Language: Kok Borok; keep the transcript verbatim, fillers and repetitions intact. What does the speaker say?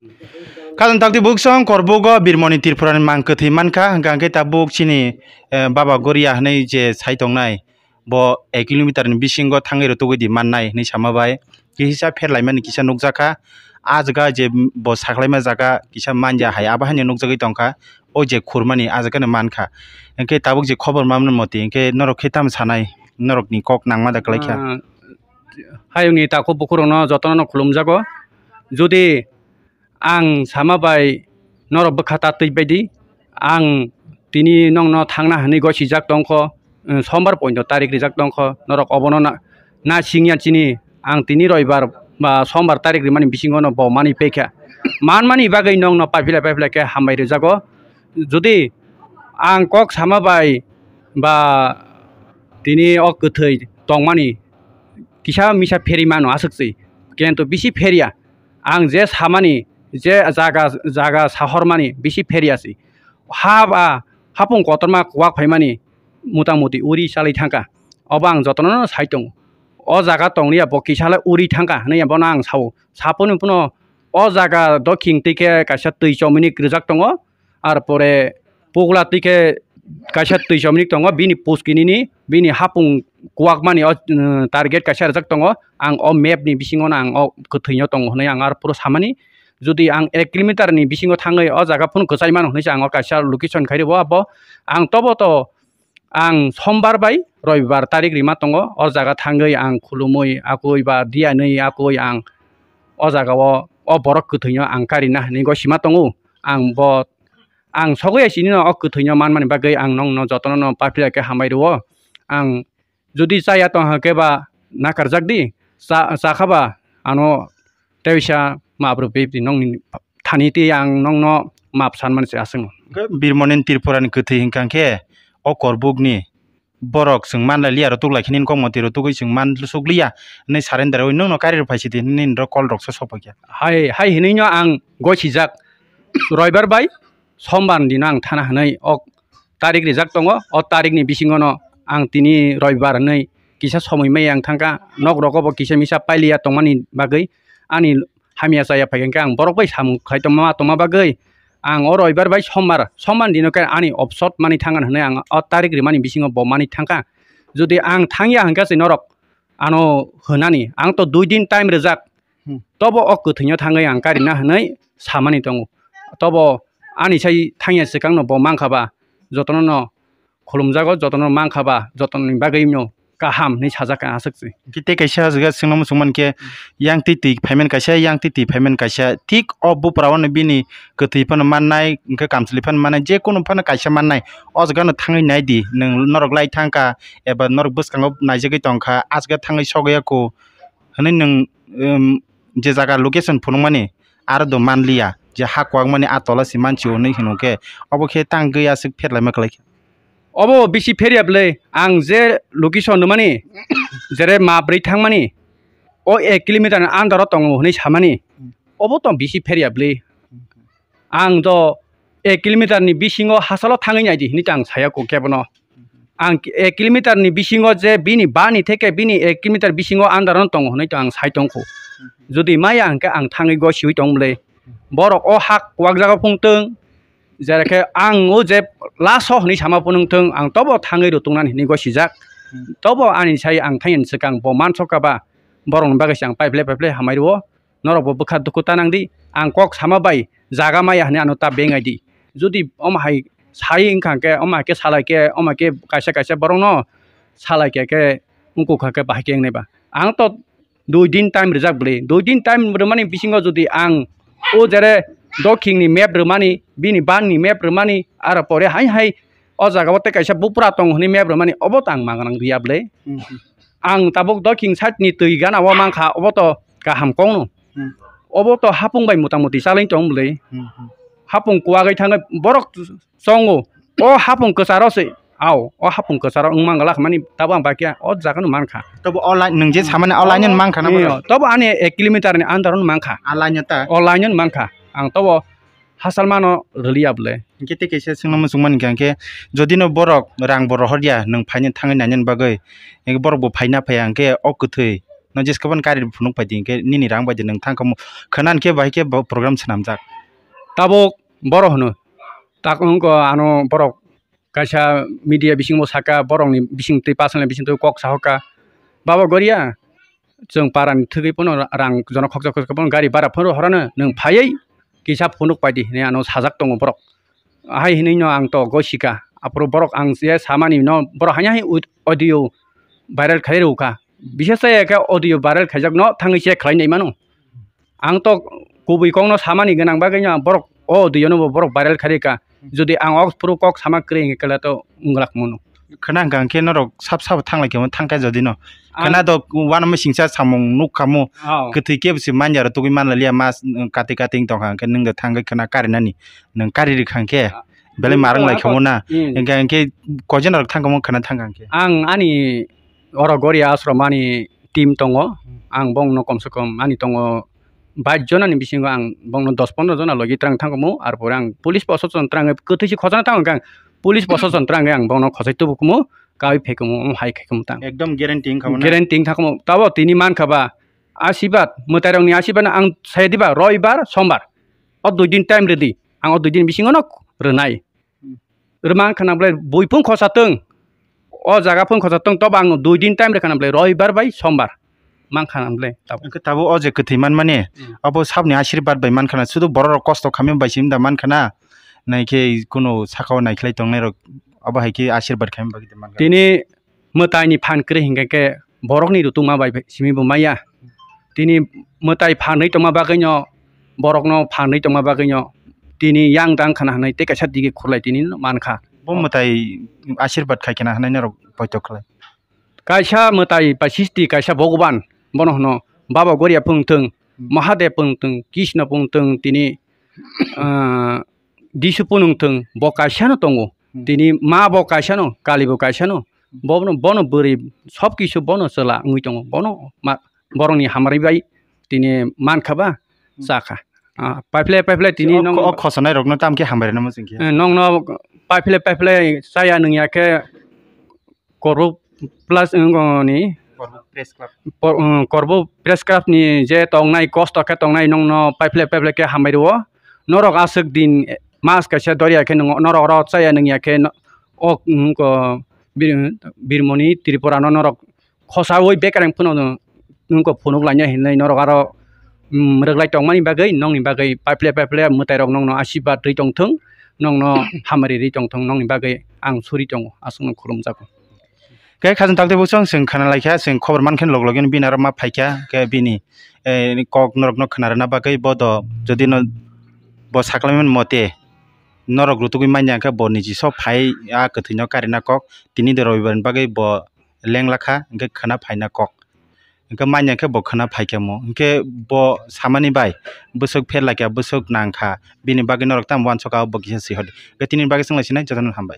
Khajang takti buksong korbugo Birmoni Tripurani mang kwthwi mankha, hwnkha hwnkhe tabuk chini, eh, Baba Goria hwnwi je sai tongnai, bo ek kilometer ni bisingo thangwi rwtugwi di mannai hwnwi sama bai kisa pherlaimani kisa nukjakha. Ah jaga je bo saklaima jaga kisa manja hai abo haino nukjagwi tongkha, o je khurmani ah jagano mankha. Hwnkhe tabuk je khobor manmani moti hwnkhe norok khe tamo sanai, norokni kok nangma da kwlaikha. Ah, hayungni takhuk bukhurokno jotono khulumjago. Jodi ang sama bai norok bwkha ta twi baidi, ang tini nongno thangna hwnwi gosijak tongkho, eh, sombar poito tarik rijak tongkho, norok obono na, na singya chini, ang tini roibar ba sombar tarik rimani bisingono bo manwi paikha. Manmani bagwi nongno paiphlai paiphlai khe hambai rijago. Jodi ang kok sama bai ba tini o kwthwi tongmani kisa misa pheri mano aswk se, kintu bisi pheriya. Ang je samani, je jaga, jaga sahormani bisi pheriya se. Ha ba hapung kotorma kuwak phaimani mota moti uri chalai thangkha. Obo ang jotono sai tongo. O jaga tongliya bo kisa le uri thangkha hwnwi bono ang sao. Saphuru phano o jaga dokhing twi khe kaisa twi chomini kwrwjak tongo. Ar pore pogla twi khe kaisa twi chomini tongo, bini puskini ni, bini hapung kuwakmani o, uh, target kaisa rijak tongo. Ang o map ni bisingo no ang o kwthwino tongo hwnwi ang ar puro samani. Jodi ang ek kilometer ni bisingo thangwi o jaga phano kwchai mano hwnwi se ang o kaisa location khai rwo abo. Ang tobo to ang sombar bai roibar tarik rima tongo, o jaga thangwi ang khulumui akui ba diyanwi akui ang o jaga o, o borok kwthwino ang karina hwnwi gosima tongo. Ang bo, ang sogwi sini no o kwthwino manmani bagwi ang nongno jotono no paphila khe hambai rwo. Ang jodi chaya tong hwnkhe ba nakarjak di, cha, chakha ba ano teisa map rwphi di nongni thani twi ang nongno map sanmani se aswk. Hwnkhe Birmoni Tripura ni kwthwi hwnkha khe o korbuk ni borok chwng manlai liya rw tuklai khe nini kok motwi rw tugwi chwng man suk liya hwnwi surrender oi nwngno kari rw phai sidi hwnwi nini rw call rok se sok phaikha. Hai, hai hwnwi no ang gosijak roibar bai sombar ni dino ang thana hwnwi o tarik rijak tongo, o tarik ni bisingo no ang tini roibar hwnwi kisa somoi maya ang thangkha, nok rogo bo kisa misa pailiya tongmani bagwi ani hamya chaya phai khe ang borok bai samung khai tongma, tongma bagwi ang o roibar bai sombar, sombar ni dino khe ani opsot mani thangkha hwnwi ang o tarik rimani bisingo bo mani thangkha. Jodi ang thangya hwnkhe se norok ano hwnani, ang to dui din time rijak, Hmm. Tobo o kwthwino thangwi ang karina hwnwi samani tongo. Tobo ani sai thangya swkangno bo mankha ba, jotono no khulumjago, jotono mankha ba, jotoni bagwi no kaham hwnwi sajak ang aswk se. Hwnkhe tei kaisa ah jaga swngna muchung mankhe, yang twi twi phaimani kaisa, yang twi twi phaimani kaisa, thik o bupra o no bini kwthwi phano mannai, hwnkhe kamchwlwi phano mannai, je kunu phano kaisa mannai, o jaga no thangwi nai di, nwng norok lai thangkha eba norok bwskango naijagwi tongkha, ah jaga thangwi sogwi ya kho. Hwnwi nwng, um, je jaga location phunukmani aro do manliya, je ha kwakmani a tola se manchio hwnwi hino khe, obo khe tangwi aswk pherlaima kwlai kha. Obo bisi pherya bwle, ang je location rwmani, jere ma bwrwi thangmani, o ek kilometer ni under o tongo hwnwi samani, obo to bisi pherya bwle. Ang do ek kilometer ni bisingo hachalo thangwi naidi hinwi tang saya kho kebono. Ang ek kilometer ni bisingo je bini bani theke bini ek kilometer bisingo under no tongo hinwi tang sai tongkho. Jodi maya hwnkhe ang thangwi gosiwi tong bwle. Borok o hak kwak jaga phung tong, jera khe ang o je last o hinwi sama phunung tong, ang tobo thangwi rw tongnani hinwi gosijak. Tobo ani sai ang thangya swkang bo mansokha ba, borokni bagwi se ang paiple paiple hamai rwo. Norok bo bwkha dukhu ta nang di, ang kok sama bai jaga maya hinwi ano ta bengai di. Jodi omo hai sai wngkha khe, omo hai khe salai khe, omo hai khe kaisa kaisa borok no salai khe, khe wngkha khe bahai khe wngnai ba. Ang to dui din time rijak bwle, dui din time rwmani bisingo jodi ang o jere dokhing ni map rwmani, bini ban ni map rwmani, aro pore hai hai o jaga o tei kaisa bupra tongo hinwi map rwmani, obo to ang mangang riya bwle. Hmm, hmm. Ang tabuk dokhing side ni twi gana o mankha, obo to kaham kok no. Hmm. Obo to hapung bai motamoti chalai tong bwle. Hmm, hmm. Hapung kuwagwi thangwi borok chongo. O hapung kwcharo se, ao, o hapung kwcharo wng mangala khamani tabuk ang bakya o jaga no mankha. Tobo o line nwng je samani o line no mankha na borok? Tobo ani ek kilometer ni under no mankha. A line no ta? O line no mankha. Ang tobo hachal mano rwliya bwle. Hwnkhe tei kaisa swngna muchung mani hwnkha khe, jodi no borok rang bo rohor ya, nwng phaina thangwi nainani bagwi, hwnkhe borok bo phaina phaiya, hwnkhe o kwthwi no jeske phano kari phunuk pai di, hingke nini rang bai di nwng thang kamo khwna hingke bahai khe bo program swnamjak. Tabuk borok hwno, tak wngkha ano borok kaisa media bisingo saka, borokni bisingtwi personal bisingtwi kok sahoka, "Baba Goria, chwng parani thwgwi phano rang jono khoksa khoksa phano gari bara phano horano nwng phaiwi kisa phunuk paidi," hinwi ano sajak tongo borok. Ahai hinwi no ang to goisika, aphuru borok ang je samani no borok hanya hai audio viral khai rwkha, bises khe audio viral khaijak no thangwi check khlai nai mano. Ang to kubui kokno samani gwnang bagwi no borok o audio no bo borok viral kharika. Jodi ang o phuru kok sama kwrwi hwnkhe kela to wngwlak mano. Khwna hwnkha hwnkhe norok sab sabo thanglai khe thangkha jodi no. Ang khwna do uanama singcha samung nuk kamo. Oh. Kwthwi kebo se manya rok tugui manlai liya mas, mm, kati kati wng tongkha hwnkhe nwng do thangkhe khwna karinani. Nwng kari rwkha hwnkhe ah, belai nwng marwng lai kha kamo na. Hmm. Hwnkha hwnkhe koijon rok thangkha mo khwna thangkha hwnkhe. Ang ani oro Goria ashram ani team tongo. Hmm. Ang bongno komse kom ani tongo bais jona ni bisingo ang bongno dos pondro jona logi twrang thangkha mo, ar pore ang police proshashan twrang kwthwi se khojana thango hwnkhe ang police proshashan twrang ang bongno khosai tubu kumo, kawi phai kumo, omo hai khai kumo tang. Ekdom guarantee wngkha mo na? Guarantee wngkha mo. Tabo tini mankha ba asirwad, mwtai rokni asirwad no ang sai diba roibar, sombar. O dui din time rwdi, ang o dui din bisingo no rwnai. Hmm. Rwma wngkha na belai bui phung khosa tong. O jaga phung khosa tong, tobo ang dui din time rwkha na belai, roibar bai sombar. Mankha na belai, tabuk. Hwnkhe tabuk o je kwthwi manmani, hmm, abo sabni asirwad bai mankha na, sudu borok rok kosto khamya bai simi da mankha na, naikhe kunu sakao naikhlai tongnai rok, abo hai khe asirwad khaima bagwi da mankha. Tini mwtaini phan kwrwi hinkhe khe borokni rutungma bai simi bo maya. Tini mwtai phanwi tongma bagwino, borokno phanwi tongma bagwino tini yang dang khana hwnwi tei kaisa digi khurlai tini mankha. Bo mwtai asirwad khai khana hwnwi norok poito khlai. Kaisa mwtai ba sisti, kaisa Bhogoban, bono hwno Baba Goria phung thung, hmm, Mahadev phung thung, Krishna phung thung, tini, ah, Jisu phung thung, bo kaisano tongo. Hmm. Tini ma bo kaisano, Kali bo kaisano, bono, bono bwrwi sob kisu bono chwla wngwi tongo, bono ma-, borokni hamari bai tini mankha ba, hmm, chakha. Ah, paiphle, paiphle tini o, nong o khosonai rokno tam khe hambai rwna muchung khe. Eh, nongno paiphle, paiphle chaya nungya khe Korbo plus, eh, ni Korbo Press Club. Por-, eh, Korbo Press Club ni je tongnai, kosto khe tongnai, nongno paiphle, paiphle khe hambai rwo. Norok aswk din, eh, mas kaisa dorya khe nung-, norok oro chaya nungya khe no-, ok, mm, ko Bir-, Birmoni Tripura no norok khosaui bekereng phano nwng kok phunuk laina hinwi norok aro, mm, mwrwk lai tongmani bagwi, nongni bagwi paiphle paiphle mwtairok nongno asirwad rwi tongthung, nongno hamari rwi tongthung, nongni bagwi ang suri tongo, aswkno khulumjago. Khe khajang takte bwswng chwng khana laikha, chwng khobor mankhe log logino bini aro ma phaikha, khe bini, eh, kok norokno khna rwna bagwi bo do, jodi no bo saklaimani mote norok rutugwi manya khe bo niji sok phai a kwthwino karina kok, tini de robibar ni bagwi bo lengla kha, hwnkhe khwna phaina kok. Hwnkhe manya khe bo khwna phaikha mo. Hwnkhe bo samani bai bwswk pher laikha, bwswk nangkha, bini bagwi norok tamo uansukha, bo kisa swi hodi. Hwnkhe tini bagwi chwng lai sinai, jotono hambai.